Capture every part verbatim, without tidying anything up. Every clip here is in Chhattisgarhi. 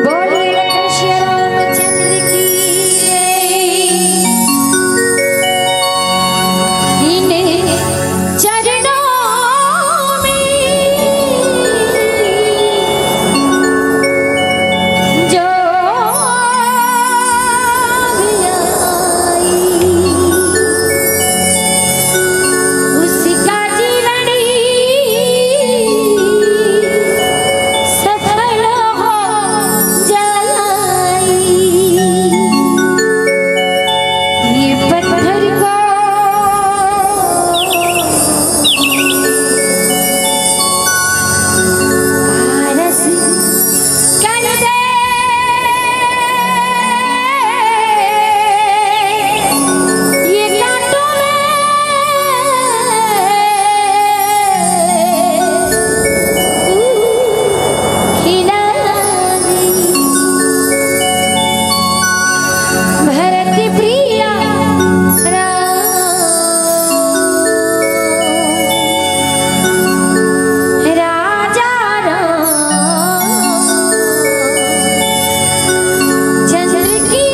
बोलिए लखन सिया रामचंद्र की जय। इन्हें चरणों में जो भी आई, उसका जीवन ही सफल हो जाए। ये पत्थर को पारस कर दे, ये कांटों में तू खिला दे। भरत प्रिया राम, राजा राम चंद्र की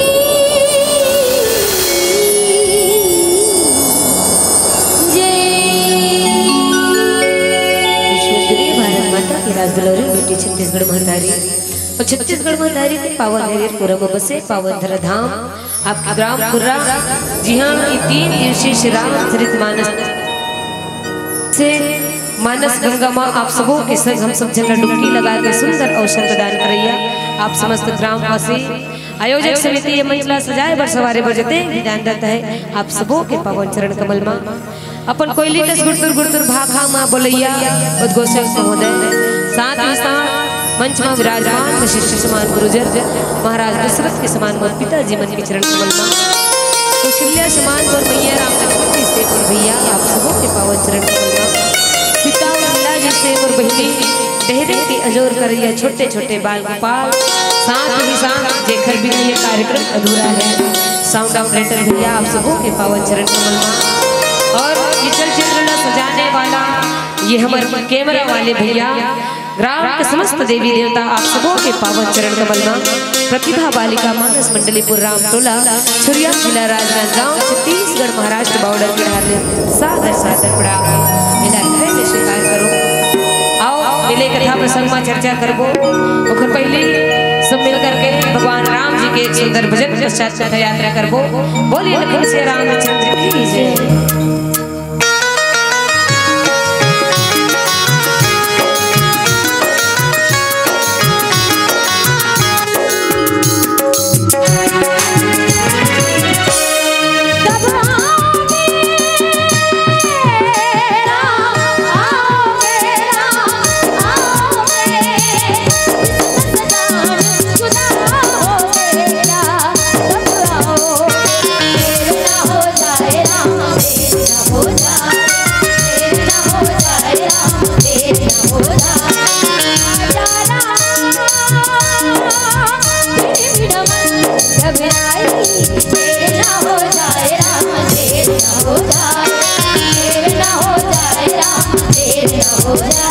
जय। विश्वेश्वरी भारत माता की राजदुलारी बेटी छत्तीसगढ़ महतारी। अउ छत्तीसगढ़ महतारी के पावन हरियर पुरम बसे पावन धरा धाम, आपके ग्राम कुर्रा, जिहां ये तीन दिवसीय श्री रामचरित मानस से मानस गंगा मां आप सबो के संग हम सब झन ला डुबकी लगा के सुंदर अवसर प्रदान करइया आप समस्त ग्रामवासी, आयोजक समिति ये मंच ला सजाए बर, संवारे बर जते भी दान दत्ता हे, आप सबो के पावन चरण कमल मां अपन कोयली कस गुरतुर गुरतुर भाखा मा बोलइया उद्घोषक महोदय, साथ ही साथ मंच मा विराजमान वशिष्ठ समान गुरुजन, महाराज दशरथ के समान मोर पिताजी मन के चरण कमल मा, कौशल्या समान मोर मैया राम लक्ष्मण जी से मोर भैया, आप सबो के पावन चरण कमल मा, सीता लैला जी से मोर बहिनी, डेहरे के अजोर करइया छोटे छोटे बाल गोपाल, साथ ही साथ जेखर बिना ये कार्यक्रम अधूरा है, साउंड ऑपरेटर भैया, आप सबो के पावन चरण कमल मा। और ये चलचित्र ला सजाने वाला ये हमर कैमरा वाले भैया, ग्राम के समस्त देवी देवता, आप सबो के पावन चरण कमल मा। प्रतिभा बालिका मानस मंडलीपुर राम टोला, छुरिया, जिला राजनांदगांव, छत्तीसगढ़ महाराष्ट्र बॉर्डर के डहर ले सादर सादर प्रणाम। मेला हृदय में स्वीकार करो। आओ, मिले कथा प्रसंग मा चर्चा करबो। ओकर पहले सब मिल करके भगवान राम जी के एक सुंदर भजन पश्चात कथा यात्रा करबो। बोलिए लखन सिया रामचंद्र की जय। घबराई, देर ना हो जाए राम, देर ना हो जाए, देर ना हो जाए राम, देर ना हो जाए।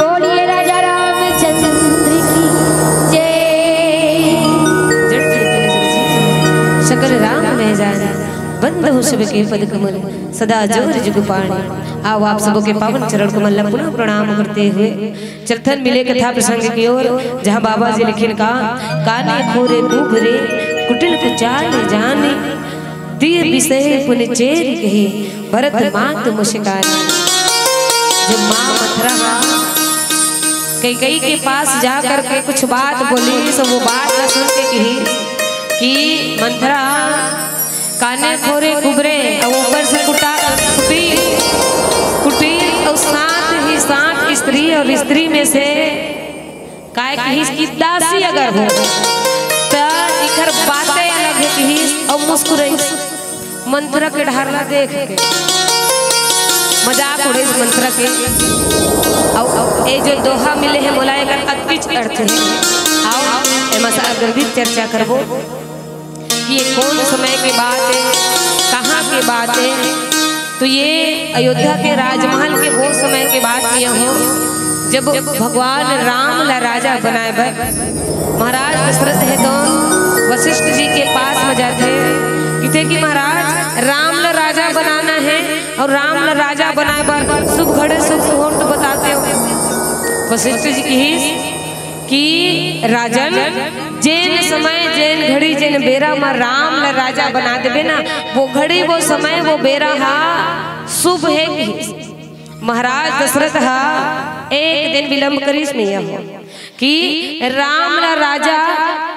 बोलिए राजा रामचंद्र की जय। जड़ चैतन्य जग जीत, सकल राम मैं जानी। बंद हो सब के पद कमल, सदा जोर जुग पानी। आओ आप सबों के पावन चरण कमल ला पुनः प्रणाम करते हुए चलथन मिले कथा प्रसंग की ओर, जहाँ बाबा जी लिखिन का, काने खोरे कुबरे, कुटिल कुचाल जाने, दिय बिसहे पुन चेरि कहे, भरत मात मुस्कानी। जब माँ मथुरा कैकई के पास जा करके कुछ बात बोली, तो वो बात ला सुन के कही कि मंथरा, काने खोरे कुबरे, अउ ऊपर से कुटा-, कुटी, कुटी, अउ साथ ही साथ स्त्री, अउ स्त्री में से काय कहिस कि दासी अगर हो, त इखर बातें अलग हे कहिस, अउ मुस्कुराइस। मंथरा के डहर ला देख के मजाक उड़ाइस मंथरा के। अउ, अउ, ए जो दोहा मिले हे, मोला एकर अतकिच अर्थ हे। आओ, एमा से आगे भी चर्चा करबो। कि ये कौन समय के बात हे, कहाँ के बात हे। तो ये अयोध्या के राजमहल के वो समय के बात ये हो, जब भगवान राम ला राजा बनाए बर महाराज दशरथ हे तो वशिष्ठ जी के पास में जाथे, किथे कि महाराज, अउ राम ला राजा बनाए बर शुभ घड़ी शुभ मुहूर्त बताते हो। वशिष्ठ जी किहिस कि राजन, जेन समय, जेन घड़ी, जेन बेरा म राम ला राजा बना देबे ना, वो घड़ी, वो समय, वो बेरा हा शुभ हे किहिस। महाराज दशरथ हा एक दिन विलंब करिस, मइया हो, कि राम ला राजा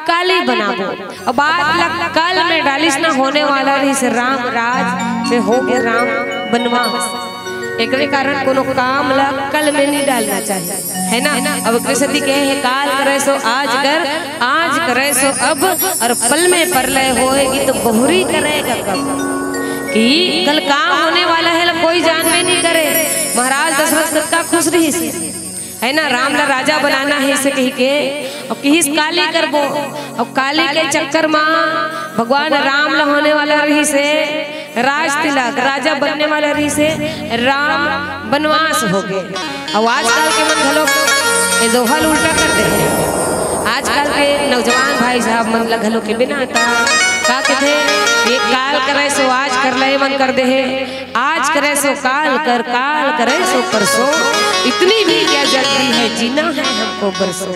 काली बनाबो। अब बात ला कल में डालिस ना, होने वाला रहिस राम राज, में हो गे राम बनवास। एकरे कारण कोनो काम ला कल में नहीं डालना चाहिए, है ना? अब एकरे सेती कहे हे, "काल करे सो आज कर, आज करे सो अब, और पल में परलय होएगी तो बहुरी करेगा कब।" कि कल का होने वाला है ला कोई जानबे नहीं करे। महाराज दशरथ कतका खुश रहिस, है ना? राम ला राजा बनाना हे से कहिके, अउ किहिस काली करबो। अउ काली के चक्कर मा भगवान राम ला होने वाला रहिस हे राज तिलक, राजा बनने वाला रहिस हे, राम बनवास हो गे। अउ आजकल के मन घलो ए दोहा ल उल्टा कर दे हे। आजकल के नौजवान भाई साहब मन ला घलो के बिना ता का कथे, ये काल करे सो आज कर ले मन कर दे हे। आज करे सो काल कर, काल करे सो परसों। इतनी भी क्या जल्दी है, जीना है हमको बरसों।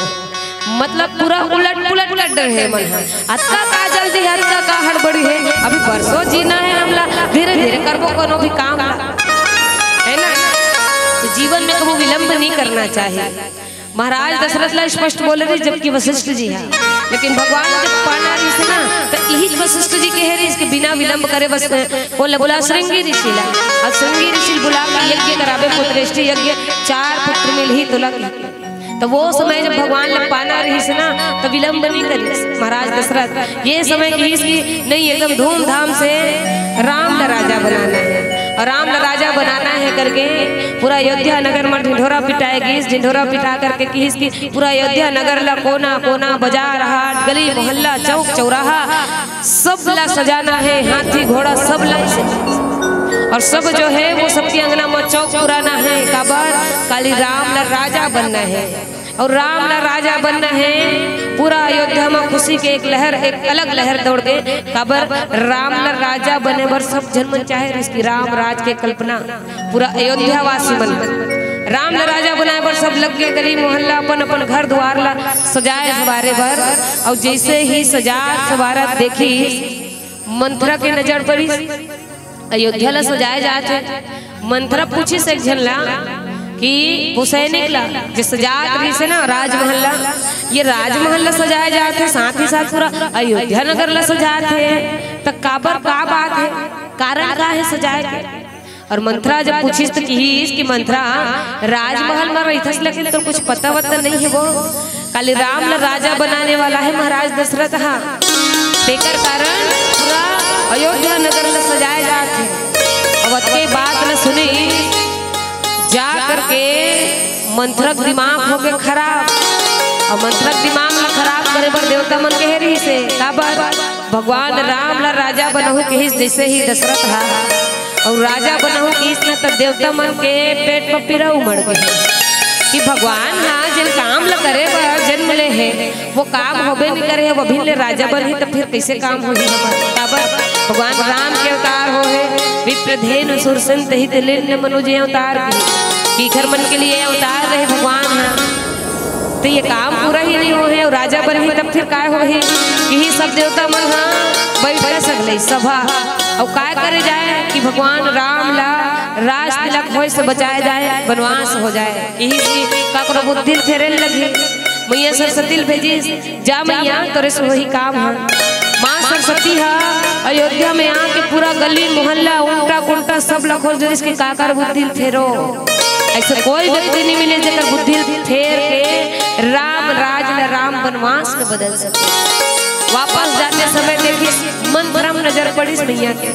मतलब पूरा उलट पुलट कर डरे हे मन ह। अतका का जल्दी है, अतका का हड़बड़ी है, अभी बरसों जीना है हमला, धीरे धीरे करबो कोनो भी काम ला, है ना? तो जीवन में कभू विलंब नहीं करना चाहिए। महाराज दशरथ ला स्पष्ट बोले रहिस, जबकि वशिष्ठ जी हा। लेकिन भगवान जब पाना रहिस ना, तो इही वशिष्ठ जी कहे रहिस कि बिना विलंब करे बस, बोला, बोला श्रृंगी ऋषि ला। अब श्रृंगी ऋषि ला बुला के यज्ञ कराबे, पुत्रेष्टि यज्ञ, चार पुत्र मिलही तोला। तो वो समय जब भगवान ला पाना रहिस ना, तो विलंब नहीं करिस महाराज दशरथ। ये समय किहिस कि नहीं, एकदम धूमधाम से राम ला राजा बनाना है। और राम ला राजा बनाना है करके पूरा अयोध्या नगर में ढिंढोरा पिटाए गिस। ढिंढोरा पिटा करके किहिस कि पूरा अयोध्या नगर ला, कोना कोना, बाजार हाट, गली मोहल्ला, चौक चौराहा, सब ला सजाना है, हाथी घोड़ा सब ला। और सब जो है वो सबके अंगना में चौक पुराना है, काबर काली राम ला राजा बनना है। और राम ला राजा बनना है, पूरा अयोध्या में खुशी के एक लहर, एक अलग लहर दौड़ दे, काबर राम ला राजा बने बर सब झन मन चाहे रहिस कि राम राज के कल्पना पूरा अयोध्या वासी मन। राम ला राजा बनाए बर सब लग गे, गली मोहल्ला अपन अपन घर दुआर ला सजाए सवारे बर। और जैसे ही सजात सवारत देखिस, मंथरा के नजर पड़िस, अयोध्या ला सजाए जात हे। मंथरा पूछिस एक झन ला कि वो सैनिक ला, जे सजात रहिस हे ना राजमहल ला, ये राजमहल ला सजाए जात हे, साथ ही साथ पूरा अयोध्या नगर ला सजात हे, त काबर, का बात हे, कारण का हे सजाए के? और मंथरा जब पूछिस त किहिस कि मंथरा, राजमहल में रहिथस लेकिन तोर कुछ पता वता नहीं हे वो। काली राम ला राजा बनाने वाला है महाराज दशरथ हा, तेकर कारण पूरा अयोध्या नगर ला सजाए जात हे। अब अतके बात ला सुनिस, जा करके मंथरा के दिमाग हो गे खराब। और मंथरा के दिमाग ला खराब करे बर देवता मन कहे रहिस हे, काबर? भगवान राम ला राजा बनहूं किहिस जैसे ही दशरथ हा, और राजा बनहूं किहिस ना, त देवता मन के पेट म पीरा उमड़ गे कि भगवान हा जेन काम ला करे बर जन्म ले हे, वो काम होबे नहीं करे हे, वो अभी ले राजा बनही त फिर कैसे काम होही हमर? काबर भगवान राम के अवतार हो हे, विप्र धेनु सुर सिंत हित लिन्न मनुज अवतार की, कीखर मन के लिए अवतार रहे भगवान हा। तो ये काम पूरा ही नहीं हो हे, और राजा बनही तब फिर काय होही? यही सब देवता मन हा बैठ के सगले सभा, और काय करे जाए कि भगवान राम ला राज तिलक होए से बचाया जाए, वनवास हो जाए। यही से काकरो बुद्धि ल फेरे ल लगी, मैया सरस्वती ल भेजिस, जा मैया, तोरे से वही काम है। माँ सरस्वती हा अयोध्या में आके पूरा गली मोहल्ला, उल्टा पुल्टा सब ला खोज दिस कि काकर बुद्धि ल फेरो। ऐसे कोई व्यक्ति नहीं मिले जेकर बुद्धि ल फेर के राम राज ला राम वनवास में बदल सके। वापस जाते समय देखिस, मंथरा म नजर पड़िस मैया के।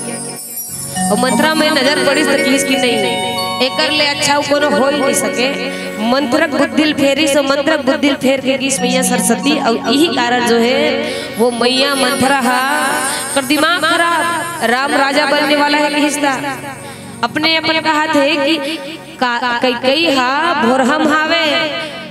अउ मंथरा में नजर पड़िस त किहिस कि नहीं, एकर ले अच्छा अउ कोनो हो ही नहीं सके। मंथरा के बुद्धि ल फेरिस, अउ मंथरा के बुद्धि ल फेर के किहिस मैया सरस्वती, अउ यही कारण जो है वो मैया मंथरा हा कर दिमाग खराब, राम राजा बनने वाला है किहिस ता। अपने अपन कहत हे कि का, कैकई हा भोरहा म हावे,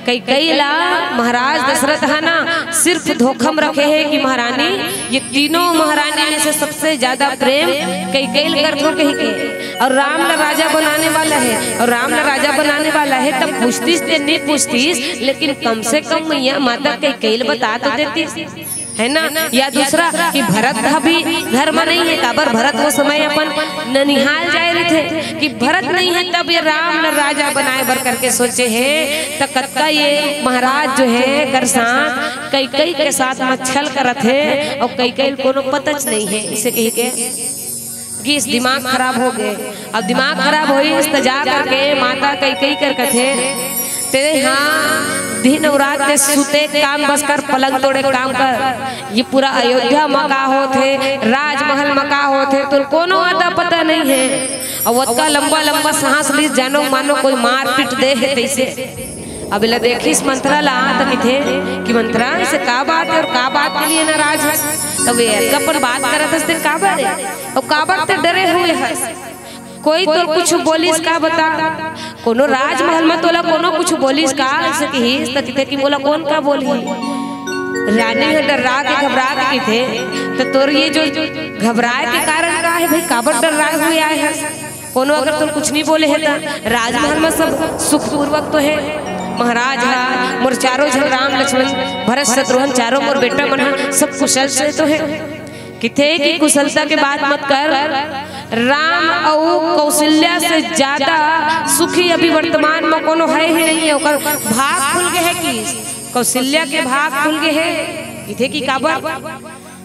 कैकई ला महाराज दशरथ हा ना सिर्फ धोखा म रखे हे कि महारानी, ये तीनों महारानी में से सबसे ज्यादा प्रेम कैकई ल करथो कहि के। अउ राम ला राजा बनाने वाला हे, अउ राम ला राजा बनाने वाला हे, तब पूछतिस ते नहीं पूछतिस, लेकिन कम से कम मैया माता कैकई ल बता तो देतिस, है ना? या दूसरा कि भरत अभी घर में नहीं है, काबर भरत वो समय अपन ननिहाल जाए रहिथे कि भरत नहीं है, तब ये राम ला राजा बनाए बर करके सोचे हे। त कतका ये महाराज जो है कर साथ कैकई के साथ म छल करत हे, अउ कैकई ल कोनो पतच नहीं है, इसे कहि के गिस दिमाग खराब हो गए। अब दिमाग खराब होइस त जा करके माता कैकई कर कथे, तेरे हाँ दिन अउ रात के सुते काम बस कर, पलंग तोड़े काम कर। ये पूरा अयोध्या म का होत हे, राजमहल म का होत हे, तोर कोनो अता पता नहीं है। अउ ओतका लंबा लंबा सांस लीस, जानो मानो कोई मारपीट दे हे तैसे। अब एला देखिस मंथरा ला त किथे कि मंथरा, इसे का बात है अउ का बात के लिए नाराज है? तब ये अपन बात करत हस ते काबर है? अउ काबर ते डरे हुए हस? कोई तोर कुछ बोलिस का बता? कोनो राजमहल म तोला कोनो कुछ बोलिस का? अइसे किहिस त किथे कि मोला कोन का बोलही? रानी ह डर्रा के घबरा के किथे, त तोर ये जो घबराए के कारण का है भाई? काबर डर्राए हुए आए हस? कोनो अगर तोर कुछ नहीं बोले है त राजमहल म सब सुखपूर्वक तो है। महाराज हा, मोर चारों झन राम लक्ष्मण भरत शत्रुघ्न चारों मोर बेटा मन हा सब कुशल से तो है। किथे कि कुशलता के बात मत कर। राम अउ कौशल्या से ज्यादा सुखी अभी वर्तमान म कोनो है ही नहीं है। ओकर भाग खुल गए है कि कौशल्या के भाग खुल गए है। किथे कि काबर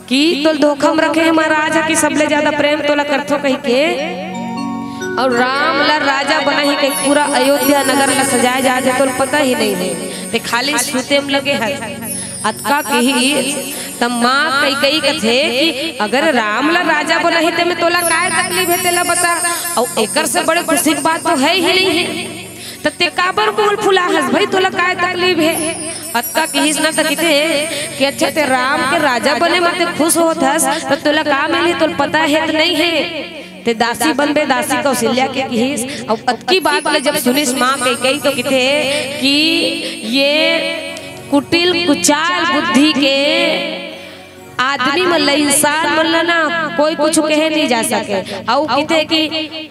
कि तोल धोखा म रखे हे महाराज कि सबले ज्यादा प्रेम तोला करथो कहि के, अउ राम ला राजा बनाही कहि पूरा अयोध्या नगर ला सजाए जात हे, तोल पता ही नहीं है, ते खाली सुते म लगे है। अतका किहिस त माँ कैकई कथे कि अगर राम ला राजा बनाही ते में तोला काय तकलीफ है, तेला बता। अउ एकर से बड़े खुशी की बात तो है ही नहीं है। त ते काबर मुंह फुला हस भाई, तोला काय तकलीफ है? अतका किहिस ना त किथे कि अच्छा ते राम के राजा बने म ते खुश होत हस, त तोला का मिलही, तोला पता है त नहीं है? ते दासी बनबे, दासी कौशल्या के किहिस। अउ अतकी बात ले जब सुनिस माँ कैकई तो किथे कि ये कुटिल कुचाल बुद्धि के आदमी मन ला, इंसान मन ला ना कोई कुछ कहे नहीं जा सके। अउ किथे कि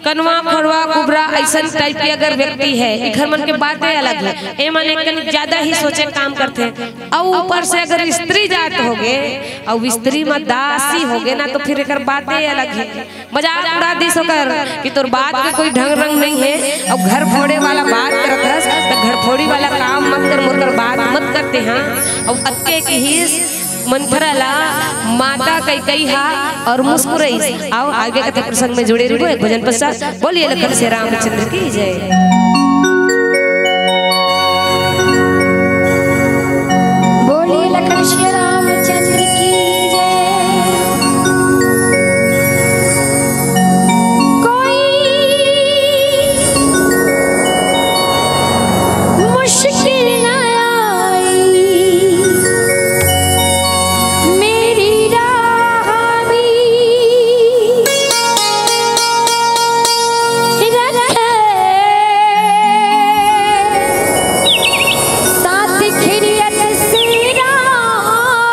कनवा, खड़वा, कुबरा अइसन टाइप के अगर व्यक्ति है, एखर मन के बातें अलग है। ए मन एक कन ज्यादा ही सोचे काम करथे। अउ ऊपर से अगर स्त्री जात होगे, अउ स्त्री म दासी होगे ना, तो फिर एकर बातें अलग है। मजाक उड़ा दिस ओकर कि तोर बात के कोई ढंग रंग नहीं है। अउ घर फोड़े वाला बात करत हस, त घर फोड़ी वाला काम मत कर, मोर कर बात मत करते हाँ। अउ अतके किहिस मंथरा ला माता कैकई हा अउ मुस्कुराइस। आओ आगे कथा प्रसंग में जुड़े रहिबो एक भजन पश्चात। बोलिए लखन सिया रामचंद्र की जय। बोलिए लखन सिया रामचंद्र की जय। कोई मुश्किल ना आई मेरी राह में, रखे साथ खिरियत से राम।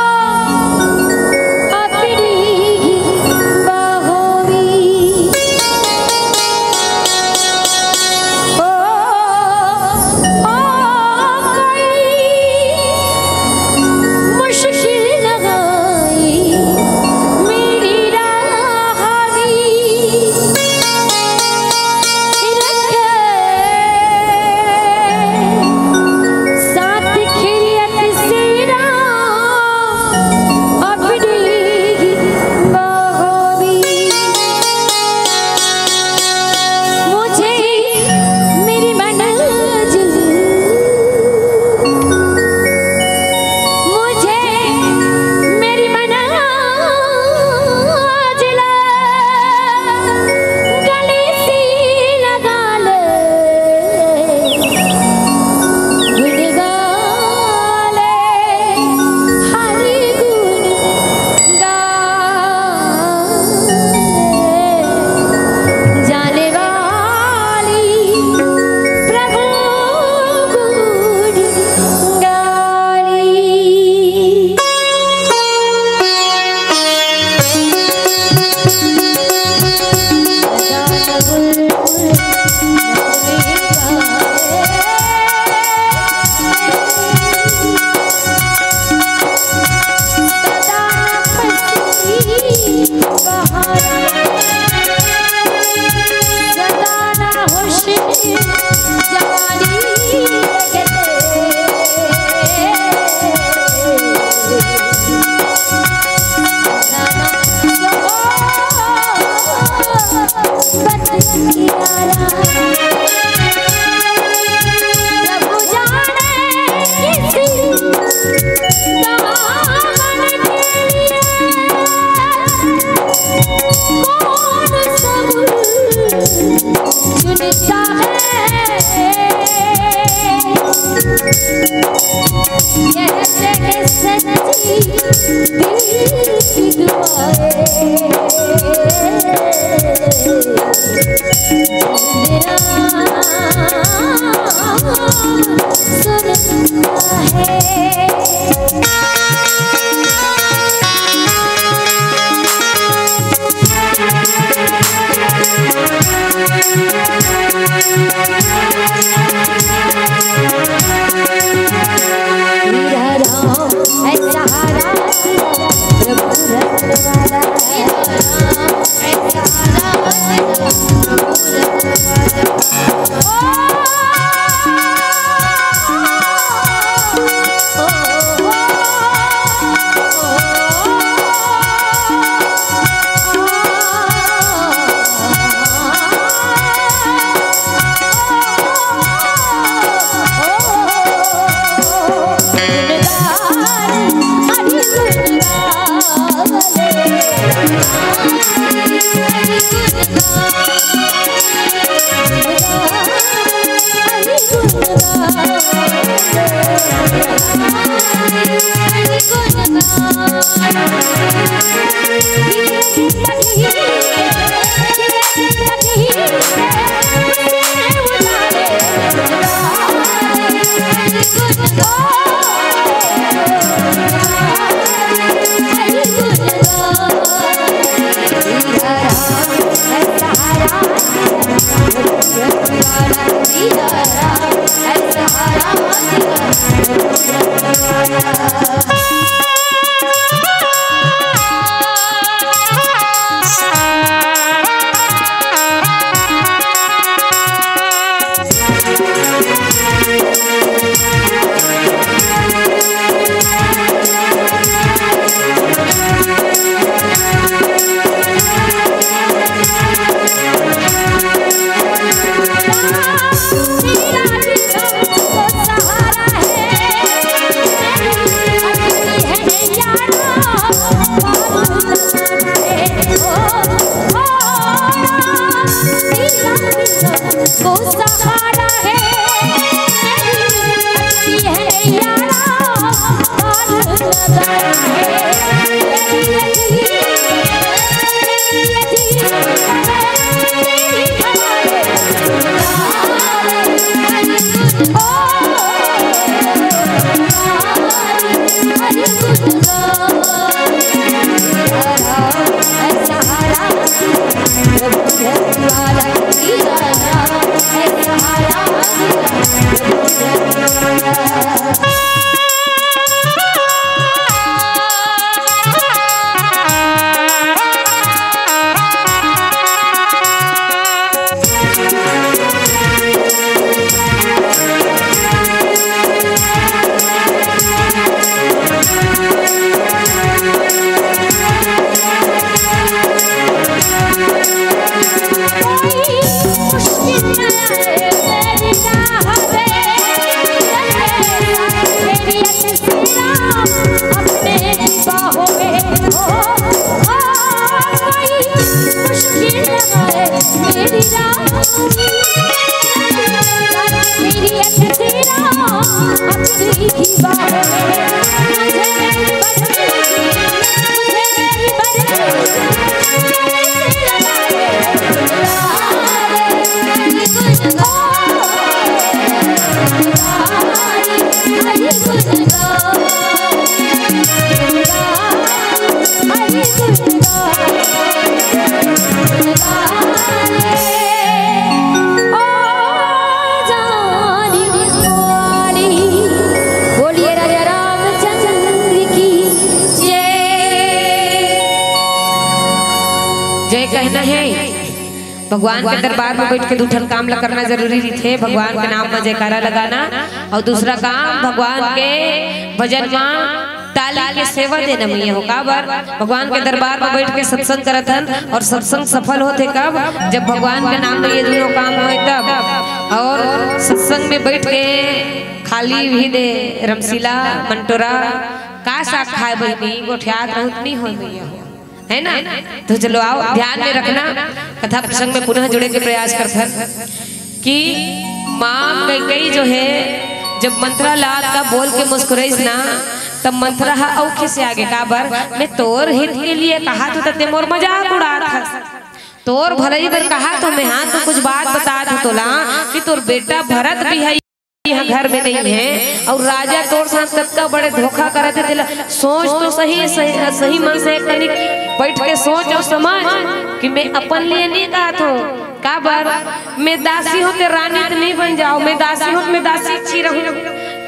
कहते हैं सच्ची दिल की दुआएं। मेरा सुनता है। मेरा राम है सहारा, प्रभु रखवाला है। जय कहना है। भगवान के दरबार में बैठ के दू ठन काम ला करना जरूरी रहिथे। भगवान के नाम में जयकारा लगाना, अउ दूसरा काम भगवान के भजन में ताली के सेवा देना। मैया हो, काबर भगवान के दरबार में बैठ के सत्संग करत हन, अउ सत्संग सफल होथे कब? जब भगवान के नाम में ये दूनों काम होय तब। अउ सत्संग में बैठ के खाली भी दे रमसीला मंटोरा का साग खाय बहिनी, गोठियात रहत नहीं होय मैया हो। है ना? तो चलो आओ, ध्यान में रखना, कथा प्रसंग में पुनः जुड़े के प्रयास करथन। कि माँ कैकई जो है, जब मंथरा ला अतका बोल के मुस्कुराइस ना, तब मंथरा ह अउ खिसिया गे। काबर? मैं तोर हित के लिए कहा तो ते मोर मजाक उड़ात हस। तोर भलई बर कहा तो मैं, हाँ, तो कुछ बात बता दू तोला कि तोर बेटा भरत भी है, यहाँ घर में नहीं है, और राजा तोर साथ कतका बड़े धोखा करत हे, तेला सोच तो सही, सही, सही मन से एक कनिक बैठ के सोच और समझ कि मैं अपन लिए नहीं कहत हूँ। काबर? मैं दासी हूँ ते रानी तो नहीं बन जाओ, मैं दासी हूँ, मैं दासी अच्छी रहूँ।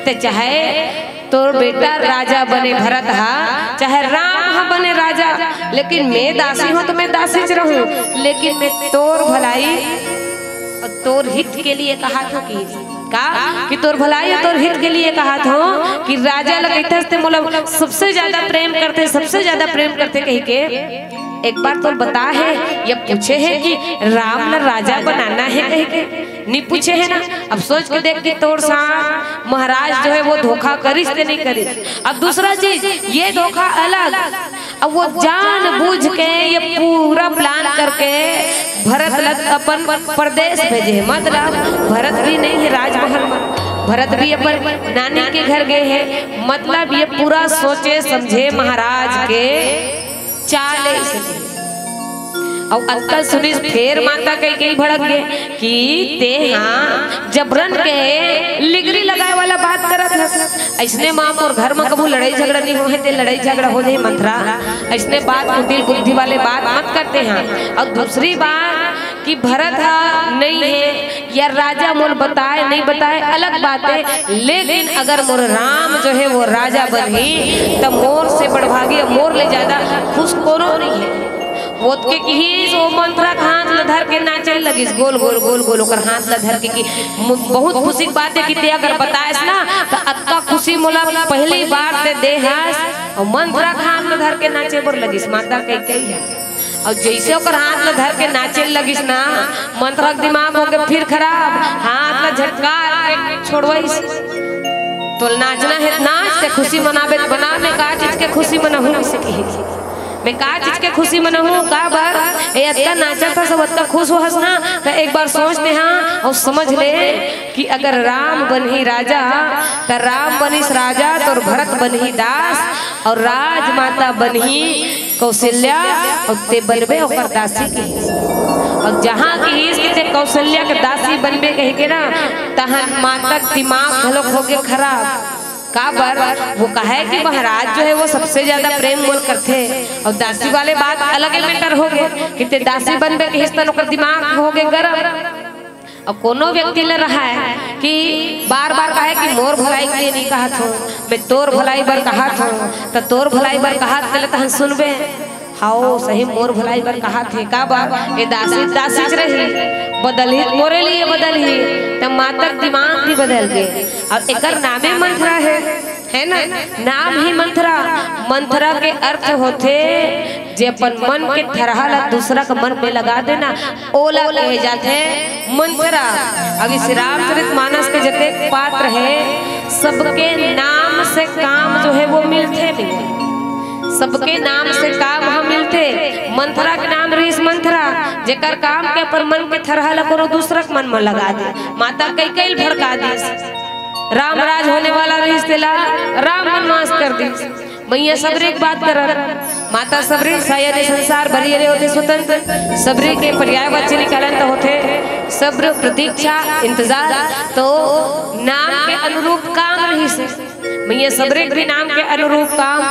ते चाहे तोर बेटा राजा बने भरत हा, चाहे राम हा बने राजा, लेकिन मैं दासी हूँ तो मैं दासी च रहूँ, लेकिन मैं तोर भलाई और तोर हित के लिए कहा था कि का कि तोर भलाई और तोर हित के लिए कहा था कि राजा ल कहिथस ते मोला सबसे ज्यादा प्रेम करथे, सबसे ज्यादा प्रेम करथे कहि के एक बार तोर बता है या पूछे है कि राम ल राजा बनाना है कहि के? नहीं पूछे है ना। अब सोच के देख कि तोर साथ महाराज जो है वो धोखा करिस ते नहीं करिस। अब दूसरा चीज, ये धोखा अलग, अब वो जानबूझ के ये पूरा प्लान करके भरत ल अपन परदेस भेजे है। मतलब भरत भी नहीं है राजमहल में, भरत भी अपन नानी के घर गए हैं। मतलब ये पूरा सोचे समझे महाराज के चाले से। अउ अतका सुनिस फेर माता कैकई भड़क गे कि ते हा जबरन के लिगरी लगाए वाला बात करत हस। अइसने माँ मोर घर म कभू लड़ाई झगड़ा नहीं होहे, ते लड़ाई झगड़ा हो जाही मंथरा। अइसने बात कुटिल बुद्धि वाले बात मत करते हैं। और दूसरी बात कि भरत हा नहीं है या राजा मोल बताए नहीं बताए अलग बात है, लेकिन अगर मोर राम जो है वो राजा बनही त मोर से बड़भागी, मोर ले ज्यादा खुश कोनो नहीं है। ओतके किहिस, ओ मंथरा के हाथ ल धर के नाचे लगिस, गोल गोल गोल गोल ओकर हाथ ल धर के कि मु-, बहुत खुशी के बात है कि ते अगर बताएस ना त अतका खुशी मोला पहली बार ते दे हस। और मंथरा के हाथ ल धर के नाचे बर लगिस। माता कैकई है। और जैसे ओकर हाथ ल धर के नाचे लगिस ना, मंथरा के दिमाग हो गए फिर खराब, हाथ ल झटका के छोड़वाइस। तो नाचना है नाच, ते खुशी मनाबे त बना, मैं का चीज के खुशी मनाहूँ इसे कही। मैं का चीज के खुशी मनाहूँ, काबर ए अतका नाचत हस, अतका खुश होहस ना, त एक बार सोच ते हाँ और समझ ले कि अगर राम बनही राजा, त राम बनिस राजा, तोर भरत बनही दास, और राजमाता बनही कौशल्या, और ते बनबे ओकर दासी कहिस। और जहाँ कहिस कि ते कौशल्या के दासी बनबे कहि के ना, तहाँ माता के दिमाग घलोक हो गे खराब। काबर? वो कहे कि महाराज जो है वो सबसे ज्यादा प्रेम मोल करथे, और दासी वाले बात अलग मैटर हो गे कि ते दासी बनबे कहिस तन ओकर दिमाग हो गे गरम। और कोनो व्यक्ति ल रहा है कि बार बार कहे कि मोर भलाई के लिए नहीं कहत हूँ, मैं तोर भलाई बर कहत हूँ, त तोर भलाई बर कहत तेला तहन सुनबे। हाओ, सही मोर भलाई बर कहत हे, काबर? ए दासी, दासी च रही, बदलही, मोरे लिए बदलही, त माता के दिमाग भी बदल गे। अब एकर नामे मंथरा है, है ना? नाम ही मंथरा। मंथरा के अर्थ होथे जे अपन मन के थरहा ला दूसरा के मन में लगा देना, ओला कहे जाथे मंथरा। अब इस रामचरित मानस के जतेक पात्र है, सबके नाम से काम जो है वो मिलथे नहीं, सबके नाम से काम ह मिलथे। मंथरा के नाम रहिस मंथरा, जेकर काम के अपन मन के थरहा ला कोनो दूसरा के मन में लगा दे, माता कैकई ल भड़का दिस। राम राज होने वाला रहिस तेला राम वनवास कर दिस। मैया सबरी के बात करत, माता सबरी शायद ये संसार भरी रे होथे स्वतंत्र, सबरी के पर्यायवाची निकालन त होथे सब्र, प्रतीक्षा, इंतजार। तो नाम के अनुरूप काम रहिस। मैया सबरी के भी नाम के अनुरूप काम,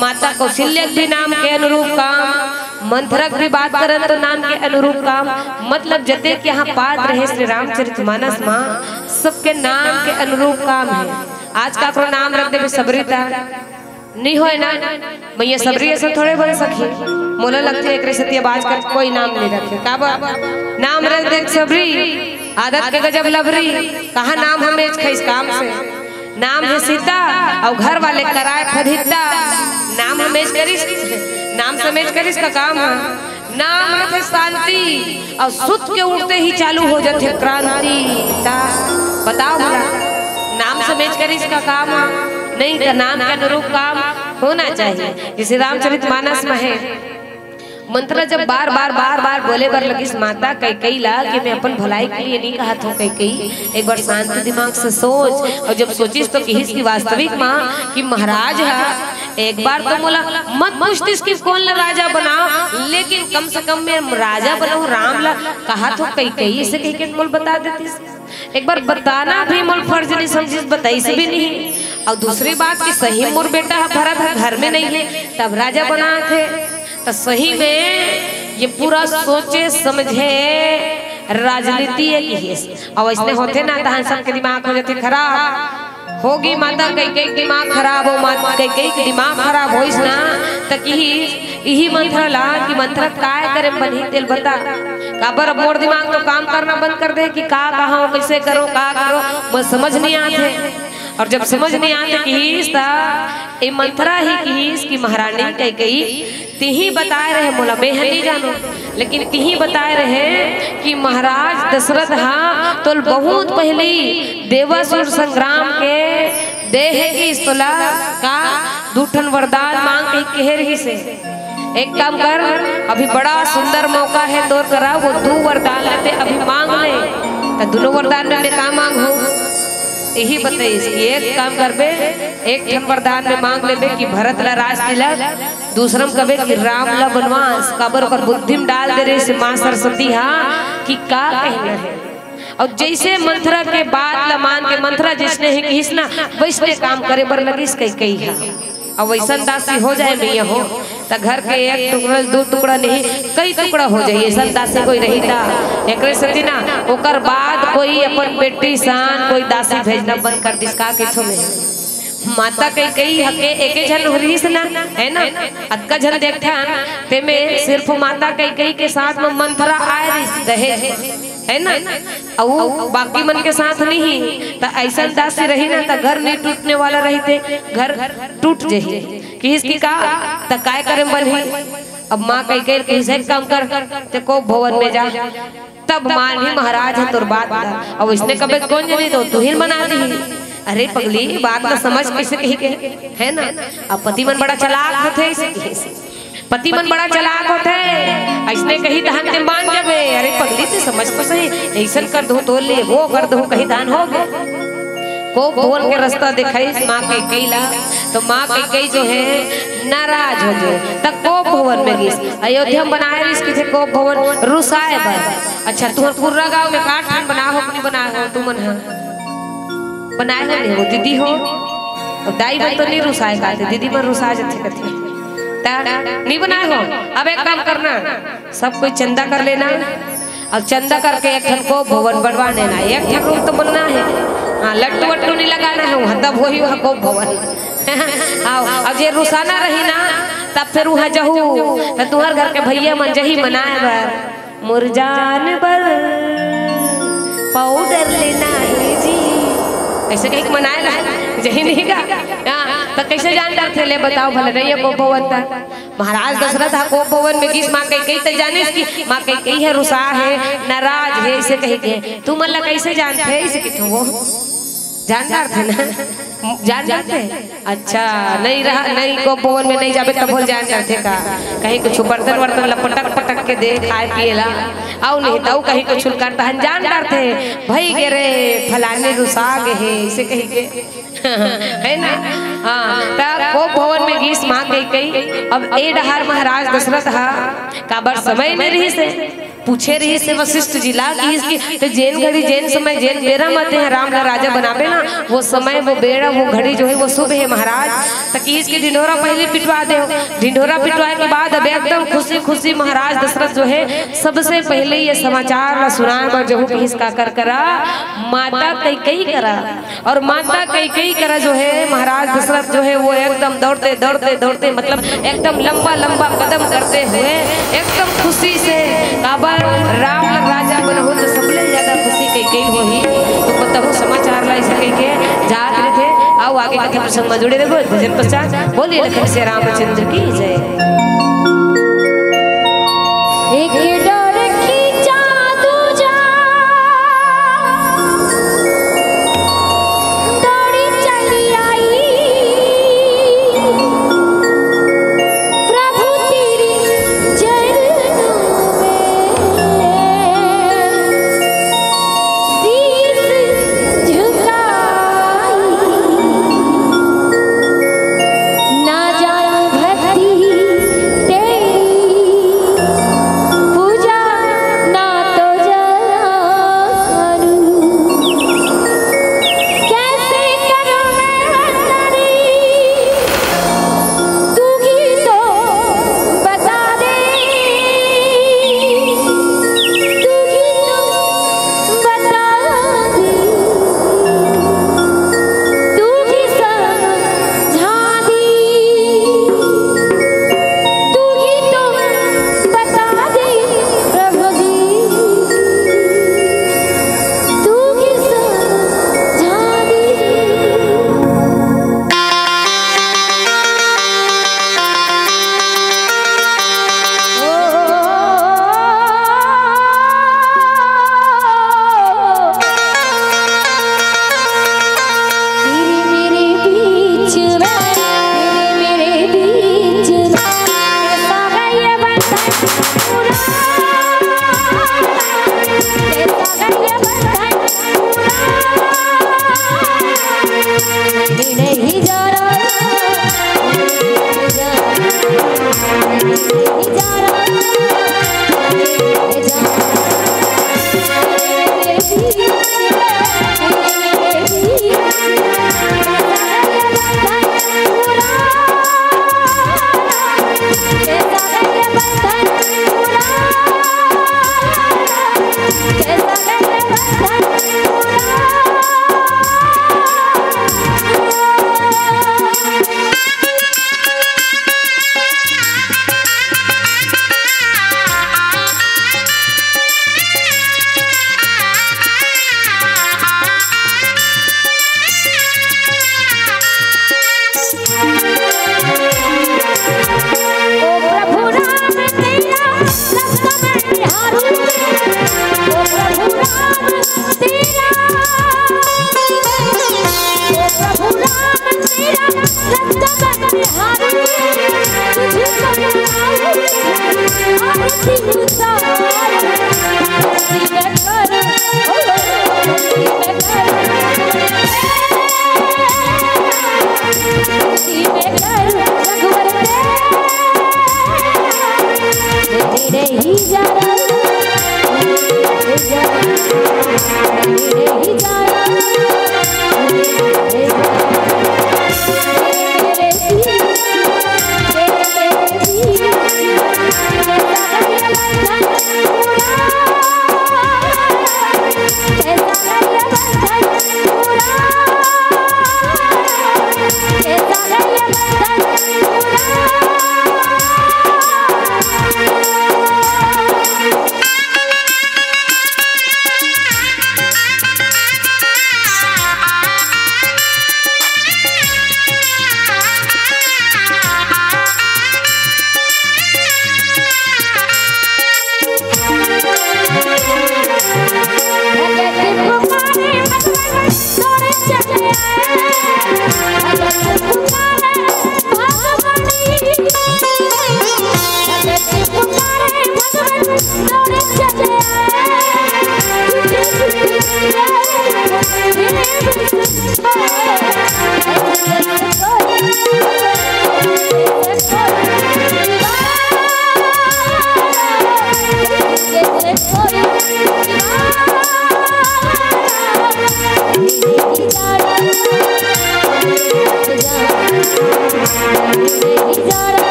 माता कौशल्या के भी नाम के अनुरूप काम, मंथरा के भी बात करन तो नाम के अनुरूप काम। मतलब जतेक यहाँ पात्र रहे श्री रामचरित मानस मा, सबके नाम के अनुरूप काम है। आज काकरो नाम रख देबे सबरी त नहीं होय ना, मैया सबरी असन थोड़े बन सकही। मोला लगथे एकरे सेती अब आजकल कोई नाम नहीं रखे। काबर? नाम रख दे सबरी, आदत के गजब लबरी। कहाँ नाम ह match खाइस काम से। नाम है सीता और घर वाले कराए फदिता। नाम ह match करिस, नाम से match करिस का काम ह। नाम रथे शांति और सुत के उठते ही चालू हो जाथे क्रांति। ता बताओ भला, नाम से match करिस का काम ह? नहीं, त नाम के अनुरूप काम होना चाहिए। जैसे रामचरित मानस में है, मंथरा जब बार बार बार बार बोले बर लगिस माता कैकई ला कि मैं अपन भलाई के लिए नहीं कहत हूँ कैकई, एक बार शांति दिमाग से सोच। और जब सोचिस तो किहिस कि वास्तविक माँ कि महाराज हा एक बार तो मोला मत पूछतिस कि कोन ला राजा बनाओ, लेकिन कम से कम मैं राजा बनाऊं, राम ला कहत हूँ कैकई, इसे कह के मोल बता देतिस। एक बार बताना भी मोर फर्ज नहीं समझिस, बताइस भी नहीं। और दूसरी बात कि सही मोर बेटा ह भरत ह घर में नहीं है, तब राजा बनात हे। तो सही में ये पूरा सोचे समझे राजनीति है कि ये, और इसने होते ना तहन सबके दिमाग हो जाते खराब। होगी माता कैकई दिमाग खराब हो, माता कैकई के दिमाग खराब होइस ना, त किहिस इही मंथरा ला कि मंथरा काय करे म बनही तेल बता। काबर अब मोर दिमाग तो काम करना बंद कर दे कि का कहा, कैसे करो, का करो, मोर समझ नहीं आते। और जब समझ नहीं आते किहिस त ए मंथरा ही किहिस कि महारानी कैकई तिही बताए रहे, मोला मैं ह नहीं जानों, लेकिन तिही बताए रहे कि महाराज दशरथ हा तोल बहुत पहले ही देवासुर संग्राम के देहे किहिस तोला का दू ठन वरदान मांग के कहे रहिस हे। एक काम कर, अभी बड़ा सुंदर मौका है तोर करा, वो दू वरदान लेते अभी मांग ले। त दोनों वरदान में मैं का मांगहूं, यही बताइस कि एक काम करबे, एक ठन वरदान में मांग लेबे कि भरत ला राज तिलक, दूसरा में कबे कि राम ला बनवास, काबर ओकर बुद्धि में डाल दे रहिस माँ सरस्वती हा कि का कहना है। और जैसे मंथरा के बात ला मान के मंथरा जैसने हे किहिस ना, वैसने काम करे बर लगिस कैकई हा। अब वैसन दासी हो जाए मैया हो, त घर के एक टुकड़ा, दू टुकड़ा नहीं, कई टुकड़ा हो जाए। ऐसन दासी कोई रही त एकरे सेती ना, ओकर बाद कोई अपन बेटी सान कोई दासी भेजना बंद कर दिस। का कहिथो मैं, माता कैकई हके एके झन रहिस ना, है ना, अतका झन देखथन, तेमे सिर्फ माता कैकई के साथ में मंथरा आए रहिस दहेज में, है ना, अउ बाकी मन के साथ नहीं। त ऐसन दासी रही ना, त घर नहीं टूटने वाला रहिते, घर टूट जही। किहिस कि का, त काय करे म बनही? अब माँ कैकई किहिस, एक काम कर, ते कोप भवन में जा, तब मानही महाराज ह तोर बात ला। अब इसने कबे कोन जनी तो तुहिन बना दी। अरे पगली, बात ला समझ कैसे कही के, है ना? अब पति मन बड़ा चालाक होथे, ऐसे किहिस। पति मन बड़ा चालाक होथे, अइसने कही तहन ते मान जाबे। अरे पगली, ते समझ तो सही, अइसन कर दूं तो ले, वो कर दूं कही तहन हो गे। कोप भवन के रास्ता देखाइस माँ कैकई ला, तो माँ कैकई जो है नाराज हो गे, त कोप भवन में गिस। अयोध्या में बनाए रिहिस किथे कोप भवन रुसाए बर। अच्छा, तुहर कुर्रा गांव में का ठन बनाए हो कि नहीं बनाए हो तुमन ह? बनाए हो नहीं हो, दीदी हो, अउ दाई मन तो नहीं रुसाए काथे, दीदी मन रुसा जथे कथे। त नहीं बनाए हो, अब एक काम करना, सब कोई चंदा कर लेना, अउ चंदा करके एक ठन कोप भवन बनवा लेना। एक ठन रूम तो बनना है, हाँ, लट्टू वट्टू नहीं लगाना है वहाँ, तब वही वहाँ कोप भवन। आओ, अब जे रुसाना रही ना, तब फिर वहाँ जहू, त तुहर घर के भैया मन जही मनाए बर, मोर जान बर पाउडर लेना है जी। ऐसे कहीं मनाए ला, जही नहीं का? हाँ, त कैसे जान डरथे, ले बताओ भला, नहीं है कोप भवन त। महाराज दशरथ हा कोप भवन में गिस माँ कैकई त जानिस कि माँ कैकई ह रुसा है, नाराज है, ऐसे कही के। तुमन ला कैसे जानथे? ऐसे किथे वो जान डरथे ना, जान डरथे। अच्छा, नहीं रहा, नहीं कोप भवन में नहीं जाबे तभो ल जान डरथे का? कहीं कुछ बर्तन वर्तन ला पटक पटक के दे खाए पिए ला, अउ नहीं त कहीं कुछ करता है, जान डरथे। भई गे रे, फलानी रुसा गे हे, ऐसे कही के। है ना? हाँ, त कोप भवन में गिस माँ कैकई। अब ए डहार महाराज दशरथ हा काबर समय नहीं रहिस हे, पूछे रहिस हे वशिष्ठ जी ला कि इसकी, त जेन घड़ी, जेन समय, जेन बेरा म तें राम ला राजा बनाबे ना, वो समय, वो बेरा, वो घड़ी जो है, वो शुभ है महाराज। त किहिस कि ढिंढोरा पहले पिटवा देव। ढिंढोरा पिटवाए के बाद अब एकदम खुशी खुशी महाराज दशरथ जो है, सबसे पहले ये समाचार ला सुनाए बर जहू किहिस काकर करा, माता कैकई करा। और माता कैकई करा जो है, महाराज दशरथ जो है, वो एकदम दौड़ते, दौड़ते, दौड़ते, मतलब एकदम लंबा, लंबा कदम करते हुए एकदम खुशी से, काबर राम ला राजा बनहू त सबले ज्यादा खुशी कैकई होही। त बताहू समाचार ला ऐसे कहिके जात रहिथे। आओ आगे कथा प्रसंग में जुड़े रहो। भजन पश्चात बोलिए लखन सिया रामचंद्र की जय। एक डोर खींचा दूजा, दौड़ी चली आई। प्रभु तेरी जय